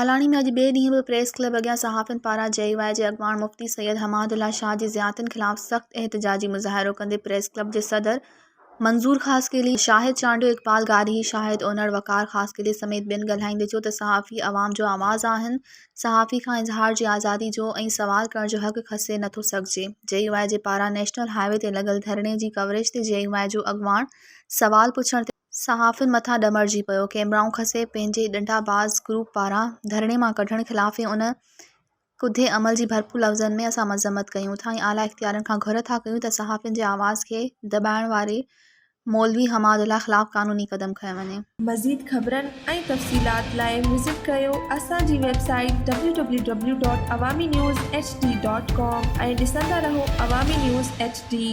هالاڻي ۾ اڄ ٻئي ڏينهن به پريس ڪلب اڳيان صحافين پاران جي يو آء جي اڳواڻ مفتي سيد حماد الله شاهه جي زيادتين خلاف سخت احتجاجي مظاهرو ڪندي پريس ڪلب جي صدر منظور خاصخيلي، شاهد چانڊيو، اقبال گاڏهي، شاهد اونڙ، وقار خاصخيلي سميت ٻين ڳالهائيندي چيو ته صحافي عوام جو آواز آهن، صحافي کان اظهار جي آزادي جو ۽ سوال ڪرڻ جو حق کسي نٿو سگهجي. جي يو آء جي پاران نيشنل هاء وي تي لڳل ڌرڻي جي ڪوريج تي جي يو آء جو اڳواڻ سوال پڇڻ تي صحافين مٿان ڏمرجي پيو، ڪئميرائون کسي پنهنجي ڏنڊا باز گروپ پاران ڌرڻي مان ڪڍڻ خلاف ۽ ان ڪڌي عمل جي ڀرپور لفظن ۾ اسان مذمت ڪيون ٿا ۽ اعليٰ اختيارين کان گهر ٿا ڪيون ته صحافين جي آواز کي دٻائڻ واري مولوي حماد الله خلاف قانوني قدم کنيو وڃي. مزيد خبرن ۽ تفصيلات لاء وزٽ ڪريو اسان جي website W W W dot Awami news H D dot com ۽ ڏسندا رهو عوامي نيوز ايڇ ڊي.